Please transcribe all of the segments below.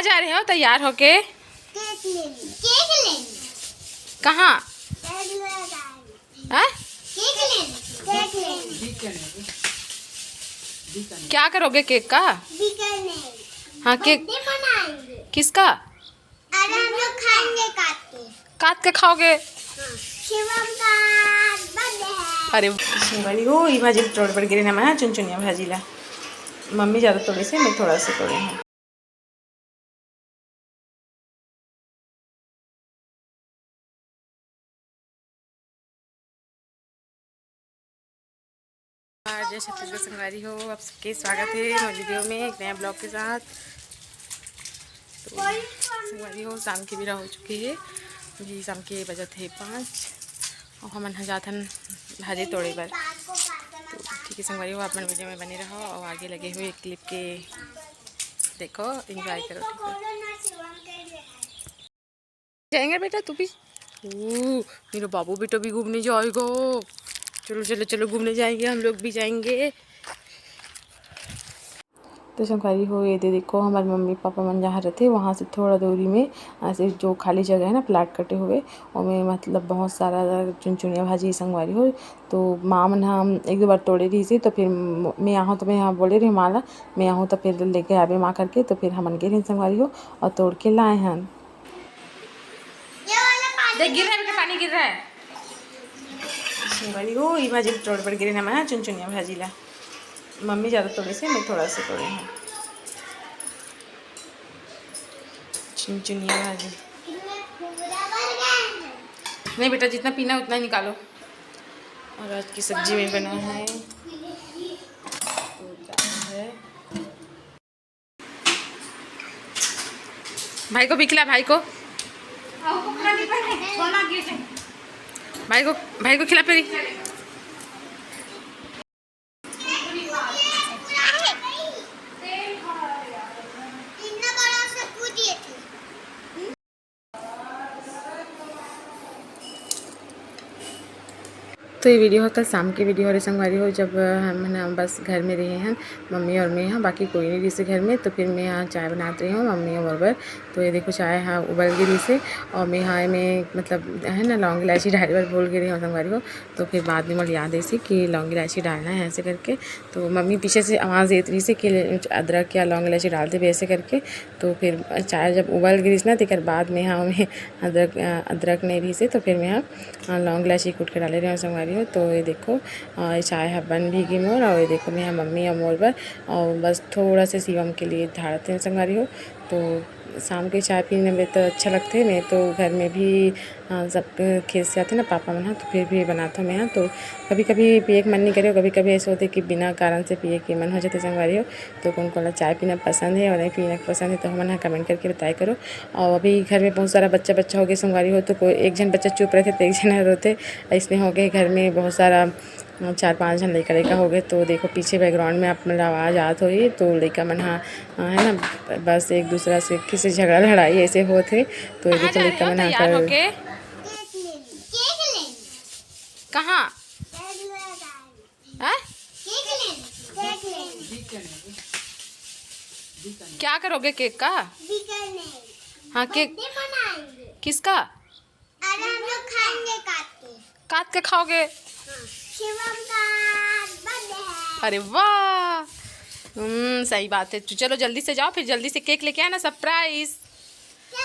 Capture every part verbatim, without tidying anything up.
जा रहे हो तैयार होके? केक लेने। केक लेने। कहाँ? केक लेने। हाँ? केक लेने। केक लेने। क्या करोगे केक का? बीकानेर। हाँ, केक। बर्थडे मनाएंगे। किसका? अरे, हम लोग खाएंगे काट के। काट के खाओगे? हाँ, शिवम का बर्थडे है। अरे, बनी हो, ई भाजी तोड़े बर गिरे ना मैं, चुनचुनिया भाजी ला। मम्मी ज़्यादा तोड़े से, मैं थोड़ा सा तोड़े हूँ। और जय छत्तीसगढ़ संगवारी हो, आप सबके स्वागत है मोर वीडियो में एक नया ब्लॉग के साथ। तो संगवारी हो, शाम की बेरा हो चुकी है, अभी शाम के बजत है पाँच और हमन ह जाथन भाजी तोड़े बर। तो ठीक है संगवारी हो, आप मन वीडियो में बने रहो और आगे लगे हुए क्लिप के देखो, एंजॉय करो, ठीक है? जाएंगे बेटा, तू भी। ओ, मेरा बाबू बेटा भी घूमने जाएगा। चलो, चलो, चलो, घूमने जाएंगे, हम लोग भी जाएंगे। तो संगवारी हो, ये दे देखो, हमारे मम्मी पापा मन जहाँ रहते, वहाँ से थोड़ा दूरी में ऐसे जो खाली जगह है ना, प्लाट कटे हुए, ओमे मतलब बहुत सारा चुनचुनिया भाजी संगवारी हो। तो माँ मन ह एक दो बार तोड़े रहिस हे, तो फिर म-, मैं आहूँ, तो मैं यहाँ बोले रही माँ ला, मैं आहूँ तो फिर लेके आबे माँ करके। तो फिर हमन गे रही संगवारी हो और तोड़ के लाए हन। देख, गिर रहा है बेटा, पानी गिर रहा है। संगवारी हो, ई भाजी तोड़े बर गिरे ना मैं, चुनचुनिया भाजी ला। मम्मी ज़्यादा तोड़े से, मैं थोड़ा सा तोड़े हूँ। चुनचुनिया भाजी। नहीं बेटा, जितना पीना है उतना ही निकालो। और आज की सब्जी में बना है, भाई को भी खिला, भाई को, भाई को, भाई को खिला पहले। तो ये वीडियो ह कल शाम के वीडियो हरे संगवारी हो, जब, अ, हम है ना बस घर में रहे हैं, मम्मी और मैं ह, बाकी कोई नहीं रहिसे घर में। तो फिर मैं यहाँ चाय बनात रही हूँ मम्मी और मोर बर। तो ये देखो चाय ह उबल गे रहिसे और मैं यहाँ में मतलब है ना लौंग इलायची डाले बर भूल गे रही हूँ संगवारी हो। तो फिर बाद में मोला याद आइसे कि लौंग इलायची डालना है ऐसे करके। तो मम्मी पीछे से आवाज़ देत रहिसे कि अदरक या लौंग इलायची डाल देबे ऐसे करके। तो फिर चाय जब उबल गे रहिस ना, तेकर बाद में हाँ, मैं अदरक, अ, अदरक नहीं रहिसे, तो फिर मैं हाँ, अ, लौंग इलायची कूट के डाले रहे संगवारी हो। तो ये देखो, अ, ये चाय ह बन भी गे मोर, और ये देखो मैं ह मम्मी और मोर बर, और बस थोड़ा से शिवम के लिए धारत हन संगवारी हो। तो शाम के चाय पीने में तो अच्छा लगथे। मैं तो घर में भी, अ, सब खेत से आथे ना पापा मन ह, तो फिर भी बनाथों मैं ह। तो कभी-कभी पिए के मन नहीं करे, कभी-कभी ऐसे होथे कि बिना कारण से पिए के मन हो जाथे संगवारी हो। तो कोन कोन ला चाय पीना पसंद है और नहीं पीना पसंद है, तो हमन ह comment करके बताया करो। और अभी घर में बहुत सारा बच्चा, बच्चा हो गए संगवारी हो, तो कोई एक झन बच्चा चुप रहथे, तो एक झन ह रोथे। ऐसने हो गए घर में बहुत सारा, अ, चार पांच झन लइका, लइका हो गए। तो देखो पीछे background में आप मन ला आवाज़ आत होही, तो लइका मन ह, अ, है ना, बस एक दूसरा से किसी झगड़ा लड़ाई ऐसे होत हे। तो ये देखो लइका मन ह तैयार होके। कहाँ? हाँ? क्या करोगे केक का? हाँ, केक। किसका? अरे, हम लोग खाएंगे काट के। काट के खाओगे? हाँ, शिवम का बर्थडे है। अरे वाह, हम्म, सही बात है। तो चलो जल्दी से जाओ, फिर जल्दी से केक लेके आना, सरप्राइज। चलो,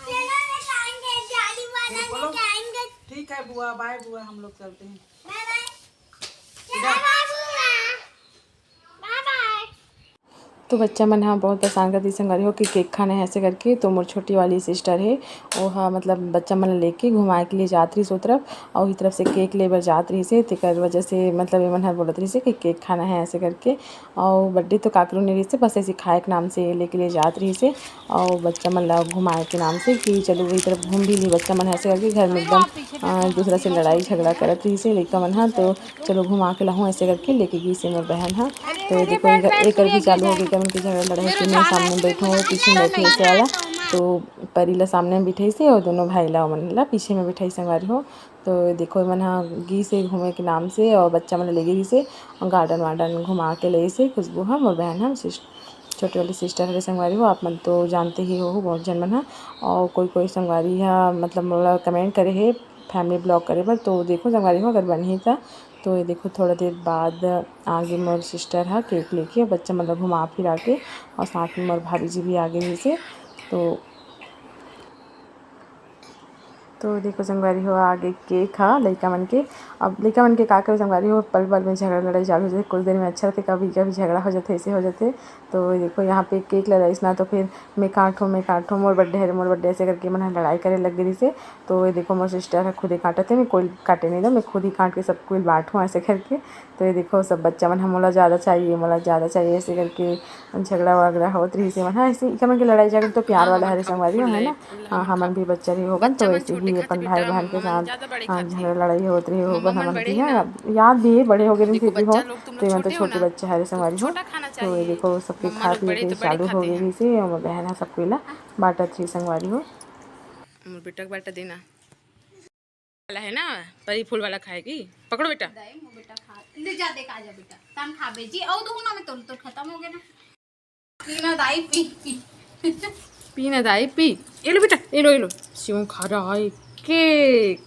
चलो, लेके आएंगे, जाली वाला लेके आएंगे। ठीक है बुआ, बाय बुआ, हम लोग चलते हैं। बाय बाय। तो बच्चा मन ह बहुत परेशान करती संगवारी हो कि केक खाना है ऐसे करके। तो मोर छोटी वाली सिस्टर है, वो ह मतलब बच्चा मन ल लेके घुमाए के लिए जात रहिस ओ तरफ, और वही तरफ से केक ले बर जात रहिस हे। तेकर वजह से मतलब ये मन हर बोलत रहिस हे कि केक खाना है ऐसे करके। और बर्थडे तो काकरो नहीं रहिस हे, बस ऐसे खाए के नाम से लेके ले जात रहिस हे। और बच्चा मन ला घुमाए के नाम से कि चलो वही तरफ घूम भी ली बच्चा मन ह, ऐसे करके घर में एकदम, अ, एक दूसरा से लड़ाई झगड़ा करत रहिस हे लइका मन ह। तो चलो घुमा के लाहूँ ऐसे करके लेके गिस हे मोर बहन ह। तो देखो एकर, एकर भी चालू हो गई, एकर मन के झगड़ा लड़ाई के मैं सामने बैठो हूँ, पीछे में बैठे ऐसे वाला। तो परी ला सामने में बिठाइस हे और दोनों भाई ला ओमन ला पीछे में बिठाइस संगवारी हो। तो देखो एमन ह गिस हे घूमे के नाम से और बच्चा मन ला लेगे रहिस हे और गार्डन वार्डन घुमा के लाइस हे खुशबू ह, मोर बहन ह, सिस-, छोटे वाली सिस्टर हरे संगवारी हो, आप मन तो जानते ही हो बहुत झन मन ह। और कोई कोई संगवारी ह मतलब मोला कमेंट करे हे फैमिली ब्लॉग करे बर, तो देखो संगवारी हो अगर बनही त। तो ये देखो थोड़ा देर बाद आगे मोर सिस्टर ह केक लेके बच्चा मन ल घुमा फिरा के, और साथ में मोर भाभी जी भी आगे रहिसे। तो तो देखो संगवारी हो आगे केक हा लइका मन के। अब लइका मन के का करे संगवारी हो, पल पल में झगड़ा लड़ाई चालू हो जाथे। कुछ देर में अच्छा रथे, कभी कभी झगड़ा हो जाथे, ऐसे हो जाथे। तो ये देखो यहाँ पे केक ल लाइस ना, तो फिर मैं काटूँ, मैं काटूँ, मोर बर्थडे हरे, मोर बर्थडे, ऐसे करके मन ह लड़ाई करे लग गई से। तो ये देखो मोर सिस्टर ह खुदे काटत हे, मैं कोई काटे नहीं दो, मैं खुद ही काट के सब कोई बांटूँ ऐसे करके। तो ये देखो सब बच्चा मन ह मोला ज़्यादा चाहिए, मोला ज़्यादा चाहिए ऐसे करके झगड़ा वगड़ा होत रहिस हे मन ह। ऐसे इकर मन के लड़ाई झगड़ा तो प्यार वाला हरे संगवारी हो, है ना। हाँ, हमन भी बच्चा रहे होबन तो ऐसे ही अपन भाई बहन के साथ हाँ झगड़ा लड़ाई होत रहे होबन हमन भी। हाँ, याद भी है, बड़े हो गए रहिन फिर भी हो, तो ये मन तो छोटे बच्चा हरे संगवारी हो। तो ये देखो सबके खा पिए के चालू हो गए रहिस हे, और बहन ह सबको ला बांटत रही संगवारी हो। मोर बेटा के बांटा देना वाला है ना, परी फूल वाला खाएगी। पकड़ो बेटा। दाई, वो बेटा खा ले, जा देख, आ जा बेटा, तन खाबे जी। औ दुहू ना में तोर तोर खत्म हो गया ना। पी ना दाई, पी, पी। पी ना दाई, पी। ये लो बेटा, ये लो, ये लो। शिवम खा रहा है केक।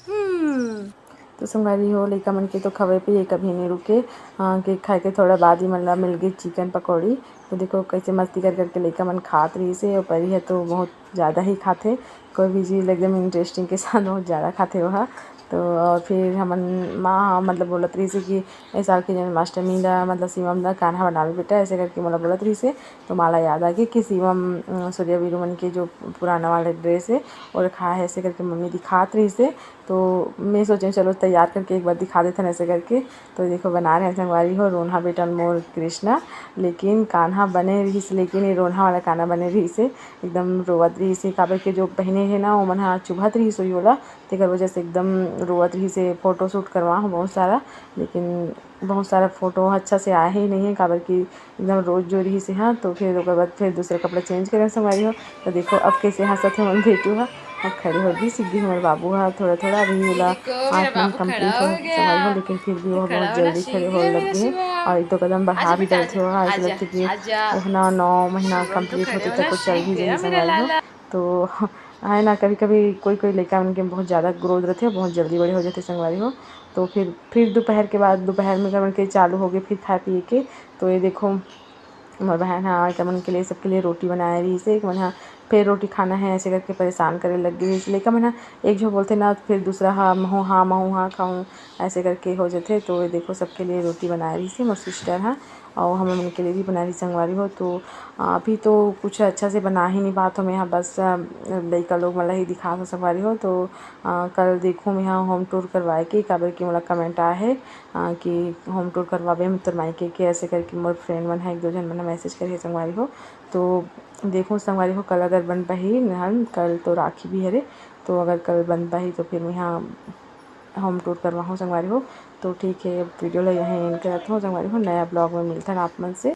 हम्म। तो संगवारी हो, लइका मन के तो खवे पिए कभी नहीं रुके। हाँ, केक खाए के थोड़ा बाद ही मन ला मिल गई चिकन पकौड़ी। तो देखो कैसे मस्ती कर करके लइका मन खात रहिस हे। और परी ह तो बहुत ज़्यादा ही खाथे, कोई भी चीज़ एकदम इंटरेस्टिंग के साथ बहुत ज़्यादा खाथे वो ह। तो और फिर हमन माँ मतलब बोलत रहिस हे कि ए साल के जन्माष्टमी ला मतलब शिवम ला कान्हा बनाबे बेटा, ऐसे करके मोला बोलत रहिस हे। तो माला याद आ गई कि शिवम अ, सूर्या वीरू मन के जो पुराना वाला ड्रेस है वो रखा है, ऐसे करके मम्मी दिखात रहिस हे। तो मैं सोचे चलो तैयार करके एक बार दिखा देथन ऐसे करके। तो देखो बना रहे हैं संगवारी हो, रोन्हा बेटा मोर कृष्णा, लेकिन कान्हा बने रहिस, लेकिन ये रोन्हा वाला कान्हा बने रहिस हे। एकदम रोवत रहिस हे, काबर के जो पहने हे ना ओमन ह चुभत रहिस होही ओला, तेकर वजह से एकदम रोवत रहिस हे। फोटो शूट करवा हूँ बहुत सारा, लेकिन बहुत सारा फोटो अच्छा से आए ही नहीं है, काबर कि एकदम रोज जो रहिस हे। हाँ, तो फिर ओकर बाद फिर दूसरा कपड़ा चेंज करें संगवारी हो। तो देखो अब कैसे हंसत हे मोर बेटू ह। अब खड़े हो गई सीधी हमर बाबू ह थोड़ा थोड़ा, अभी ओला आठ मंथ कंप्लीट हो संगवारी हो, लेकिन फिर भी वो बहुत जल्दी खड़े हो लग गए। और एक दो कदम बढ़ा भी डरथे वो, ऐसे लगथे कि ओहना नौ महीना कंप्लीट होते तक वो चल भी जाही संगवारी हो। तो है ना, कभी कभी कोई कोई लइका मन के बहुत ज़्यादा ग्रोथ रहते, बहुत जल्दी बड़े हो जाते संगवारी हो। तो फिर फिर दोपहर के बाद, दोपहर में का मन के चालू हो गए फिर खाए पिए के। तो ये देखो मोर बहन ह एकर मन के लिए, सबके लिए रोटी बनाए रहिस हे। एक मन ह फेर रोटी खाना है ऐसे करके परेशान करे लग गई। लइका मन ह एक झो बोलथे ना, फिर दूसरा ह महू हाँ महू हाँ खाऊँ ऐसे करके हो जाथे। तो ये देखो सबके लिए रोटी बनाए रहिस हे मोर सिस्टर ह, और हमन मन के लिए भी बनाए रहिस संगवारी हो। तो अभी तो कुछ अच्छा से बना ही नहीं पात हो मैं ह, बस अ, लइका लोग मन ला ही दिखा संगवारी हो। तो अ, कल देखूँ मैं ह होम टूर करवाए के, काबर कि मोला कमेंट आए हे अ, कि होम टूर करवाबे तोर मायके के, ऐसे करके मोर फ्रेंड मन ह, एक दो झन मन ह मैसेज करे हे संगवारी हो। तो देखो संगवारी हो, कल अगर बन पाही, नहन कल तो राखी भी हरे, तो अगर कल बन पाही तो फिर मैं ह होम टूर करवाहूँ संगवारी हो। तो ठीक है, अब वीडियो ला यहीं एंड करत हूँ संगवारी हो, नया ब्लॉग में मिलथन आप मन से।